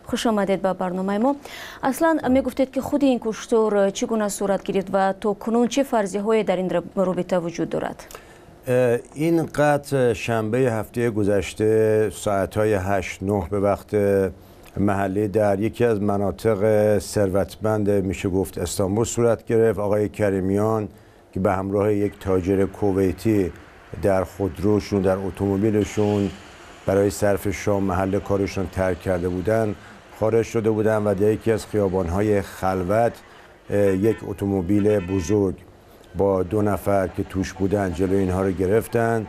Хуш омадед ба барномаи мо. Аслан мегуфтед, ки худи ин куштор чӣ гуна сурат гирифт ва то кунун чӣ фарзияҳое дар ин робита вуҷуд дорад? این قتل شنبه هفته گذشته ساعتهای 8-9 به وقت محلی در یکی از مناطق ثروتمند، میشه گفت، استانبول صورت گرفت. آقای کریمیان که به همراه یک تاجر کویتی در خودروشون، در اتومبیلشون، برای صرف شام محل کارشون ترک کرده بودن، خارج شده بودن و در یکی از خیابانهای خلوت یک اتومبیل بزرگ با دو نفر که توش بودن جلوی اینها رو گرفتن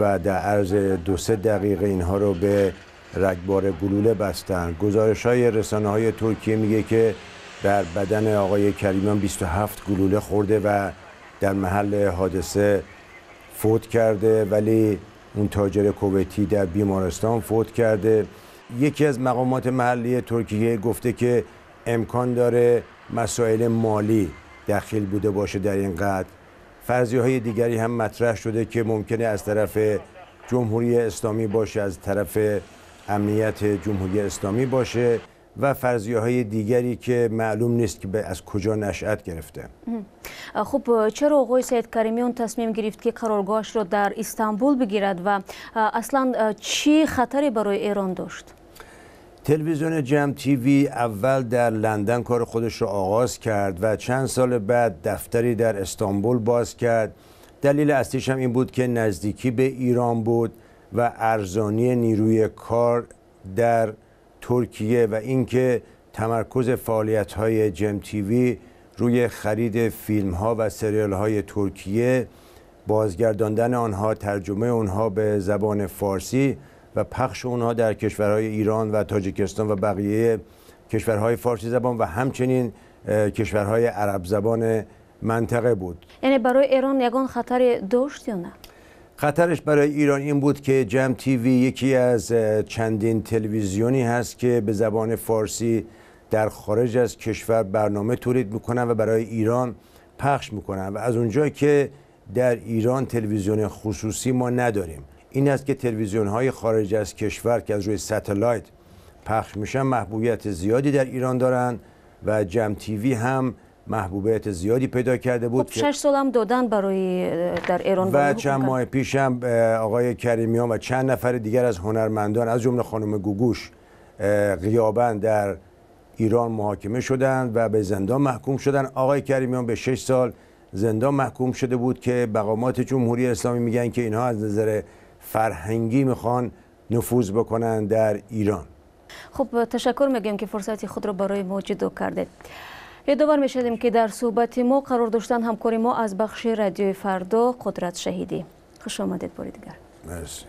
و در عرض 2-3 دقیقه اینها رو به رگبار گلوله بستن. گزارش های رسانه های ترکیه میگه که در بدن آقای کریمیان 27 گلوله خورده و در محل حادثه فوت کرده، ولی اون تاجر کویتی در بیمارستان فوت کرده. یکی از مقامات محلی ترکیه گفته که امکان داره مسائل مالی دخیل بوده باشه در این قتل. فرضیه های دیگری هم مطرح شده که ممکنه از طرف جمهوری اسلامی باشه، از طرف امنیت جمهوری اسلامی باشه و فرضیه های دیگری که معلوم نیست که از کجا نشأت گرفته. خب، چرا آقای سید کریمیان تصمیم گرفت که قرارگاهش را در استانبول بگیرد و اصلا چی خطری برای ایران داشت؟ تلویزیون جم تیوی اول در لندن کار خودش رو آغاز کرد و چند سال بعد دفتری در استانبول باز کرد. دلیل اصلیش هم این بود که نزدیکی به ایران بود و ارزانی نیروی کار در ترکیه و اینکه تمرکز فعالیت های جم تیوی روی خرید فیلم ها و سریال های ترکیه، بازگرداندن آنها، ترجمه آنها به زبان فارسی و پخش اونها در کشورهای ایران و تاجیکستان و بقیه کشورهای فارسی زبان و همچنین کشورهای عرب زبان منطقه بود. یعنی برای ایران یگان خطر داشت یا نه؟ خطرش برای ایران این بود که جم تیوی یکی از چندین تلویزیونی هست که به زبان فارسی در خارج از کشور برنامه تولید میکنن و برای ایران پخش میکنن و از اونجایی که در ایران تلویزیون خصوصی ما نداریم، این است که تلویزیون های خارج از کشور که از روی satellite پخش میشن محبوبیت زیادی در ایران دارن و جم تیوی هم محبوبیت زیادی پیدا کرده بود. خب، 6 سال هم دادن برای در ایران. و چند ماه پیش هم آقای کریمیان و چند نفر دیگر از هنرمندان، از جمله خانم گوگوش، غیابا در ایران محاکمه شدند و به زندان محکوم شدن. آقای کریمیان به 6 سال زندان محکوم شده بود که مقامات جمهوری اسلامی میگن که اینها از نظر فرهنگی میخوان نفوذ بکنن در ایران. خب، تشکر میگیم که فرصت خود را برای ما جدا کردید. یادآور میشدیم که در صحبت ما قرار داشتن همکار ما از بخش رادیوی فردا، قدرت شهیدی. خوش آمدید باری دیگر. مرسی.